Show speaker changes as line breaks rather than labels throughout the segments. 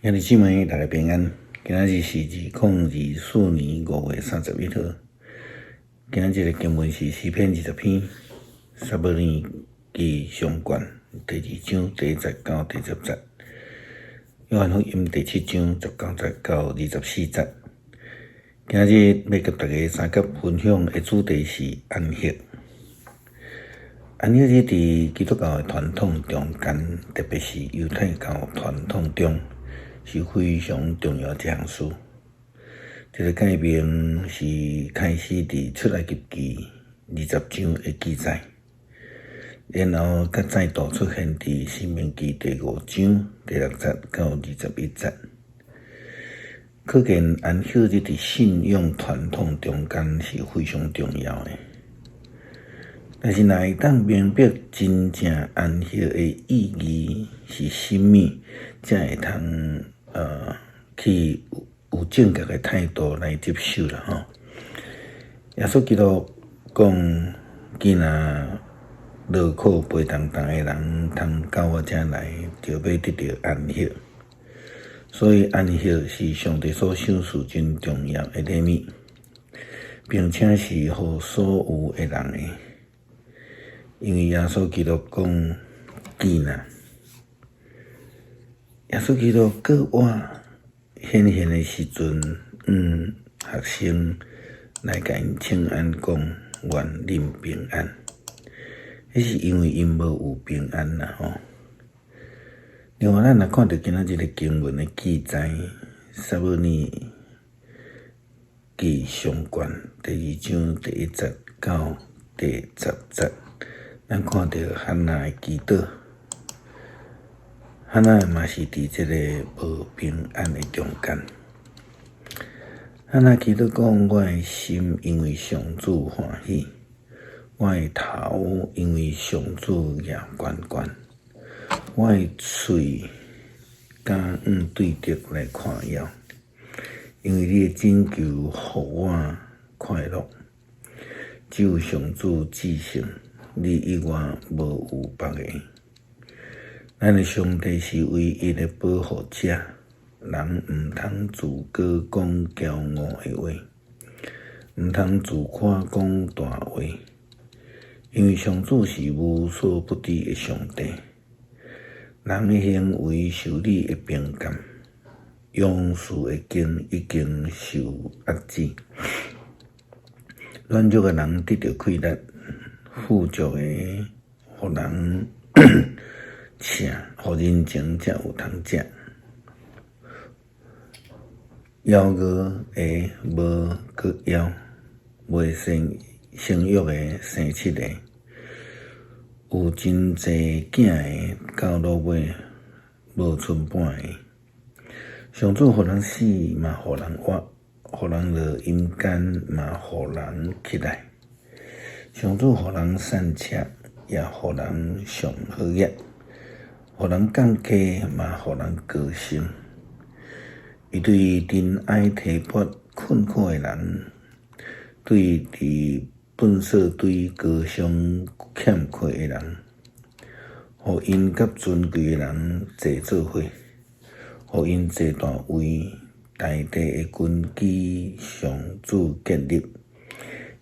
兄弟姊妹，大家平安。今仔日是2024年5月31號。今仔日的經文是詩篇20篇，撒母耳記上卷第二章第一節到第十節，約翰福音第七章19節到24節。今仔日欲佮大家相佮分享的主題是安息。安息日佇基督教的傳統中間，特別是猶太教傳統中，是非常重要一項事。這个誡命是開始佇出埃及記20章的記載，然後閣再度出現佇申命記第五章第六節到21節。可見安息日佇信仰傳統中間是非常重要的。但是，若會當明白真正安息的意義是啥物，才會通去有正確的態度來接受啦吼。耶穌基督講，既若勞苦背重擔的人，通到我遮來，就欲得著安息。所以，安息是上帝所賞賜真重要的禮物，並且是予所有的人的。因為耶穌基督講，既若耶穌基督閣活顯現的時陣，學生來共𪜶請安講，願恁平安。彼是因為𪜶無有平安啦吼。另外，咱若看著今仔日的經文的記載，撒母耳記上卷第二章第一節到第十節，咱看著哈拿的祈禱，哈拿嘛是佇這个無平安的中間。哈拿祈禱講：我的心因為上主歡喜，我的頭因為上主舉懸懸，我的喙敢向對敵來誇耀，因為你的拯救予我快樂。只有上主至聖，你以外無有別个。咱的上帝是唯一的保護者，人毋通自高講驕傲的話，毋通自誇講大話，因為上主是無所不知的上帝。人的行為受你的評鑑，勇士的弓已經受壓制，軟弱的人得著氣力，富足的予人請，予人情才有通食。枵餓的無閣枵，未生生育的生七个，有真濟囝的到落尾無賰半个。上主予人死嘛，予人活；予人落陰間嘛，予人起來。上主予人散赤，也予人上好額；予人降低，嘛予人高升。伊對塵埃提拔困苦的人，對佇糞掃堆高尚欠缺的人，予𪜶佮尊貴的人坐做伙，予𪜶坐大位，大地的根基上主建立。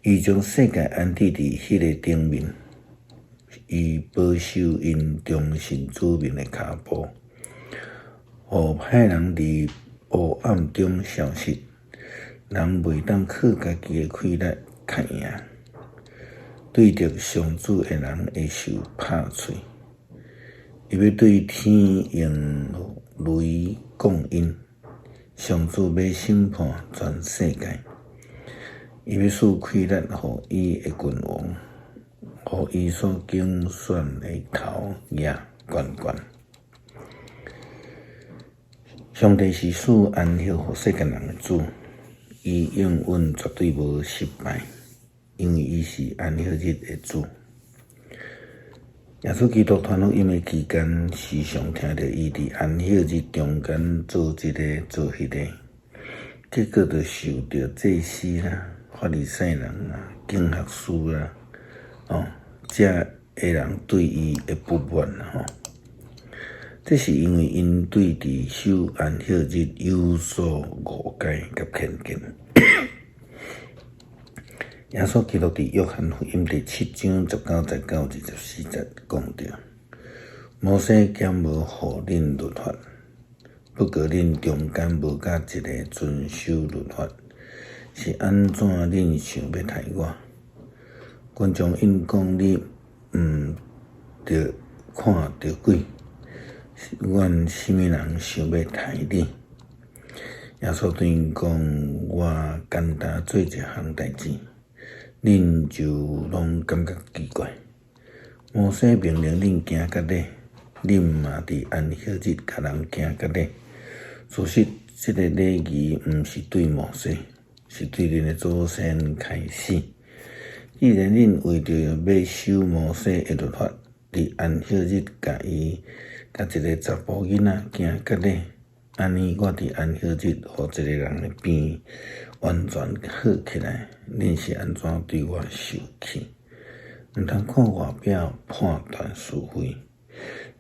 伊將世界安置佇彼个頂面，伊保守𪜶忠信子民的跤步，予歹人佇黑暗中消失，人袂當靠家己的氣力較贏。對著上主的人會受拍喙，伊欲對天用雷降音，上主欲審判全世界，伊欲賜氣力予伊的君王，予伊所揀選的頭舉懸懸。上帝是賜安息予世間人的主，伊應允絕對無失敗，因為伊是安息日的主。耶穌基督傳福音的期間，時常聽著伊佇安息日中間做這个做彼个，結果就受著祭司啦、法利賽人啦、經學師啦，哦，遮的人對伊的不滿吼。這是因為𪜶對佇守安息日有所誤解佮偏見。耶穌基督佇約翰福音第七章十九節到二十四節講著：摩西敢無予恁律法？不過恁中間無佮一个遵守律法，是按怎恁想欲刣我？群眾𪜶講你毋著看著鬼，阮啥物人想欲刣你？耶穌對𪜶講：我簡單做一項代誌，恁就攏感覺奇怪。摩西命令恁行割禮，恁嘛佇安息日共人行割禮。事實，這个禮儀毋是對摩西，是對恁的祖先開始。既然恁為著欲守摩西的律法，佇安息日共伊共一个查埔囡仔行割禮，按呢，我佇安息日予一个人的病完全好起來，恁是按怎對我受氣？毋通看外表判斷是非，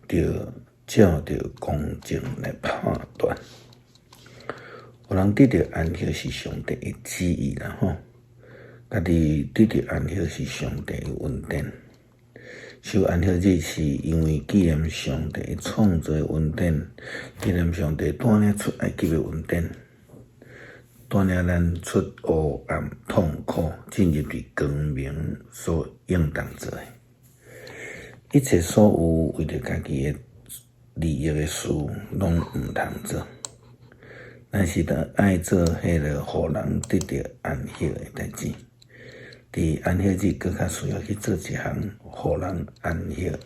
著照著公正來判斷。有人得著安息是上帝的旨意啦吼，家己得著安息是上帝的恩典。守安息日是因為紀念上帝創造的恩典，紀念上帝帶領出埃及的恩典，帶領咱出黑暗痛苦，進入佇光明所應當做的。一切所有為著家己的利益的事，攏毋通做。咱是著愛做彼个予人得著安息的代誌。佇安息日，閣較需要去做一項予人安息的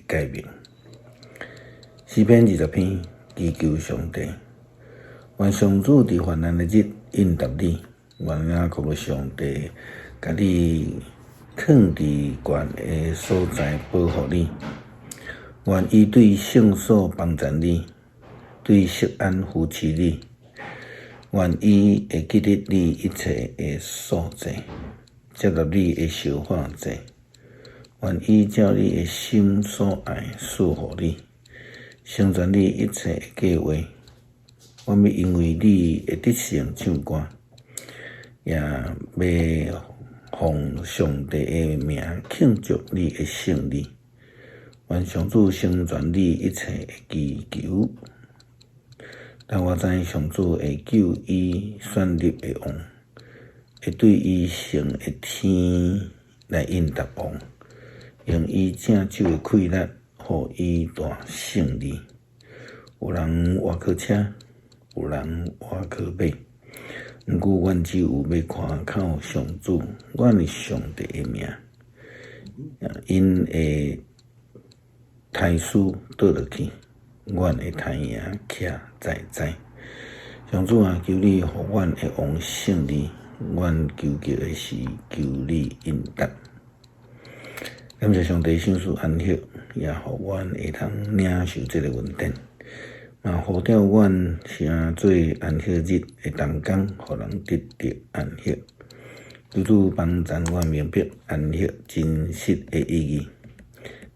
誡命。詩篇二十篇，祈求上帝，願上主佇患難的日應答你，願雅各的上帝共你囥佇懸的所在保護你，願伊對聖所幫贊你，對錫安扶持你，願伊會記得你一切的素祭，接納你的燒化祭，願伊照你的心所愛賜予你，成全你一切的計劃。我欲因為你的得勝唱歌，也欲奉上帝的名慶祝你的勝利。願上主成全你一切的祈求。但我知上主會救伊選立的王，會對伊聖的天來應答王，用伊正手的氣力，予伊大勝利。有人倚靠車，有人倚靠馬，毋過阮只有欲倚靠上主，阮的上帝的名。𪜶會刣死倒落去，阮會刣贏徛在在。上主啊，求你予阮的王勝利，阮求告的時，求你應答。感謝上帝賞賜安息，也予阮會通領受這个恩典。嘛，呼召阮成做安息日的同工，予人得著安息。求主幫贊阮明白安息真實的意義，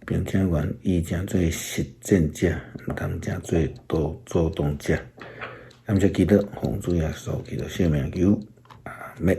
並且願意成做實踐者，毋通成做多主動者。感謝基督，奉主耶穌基督聖名求，阿們。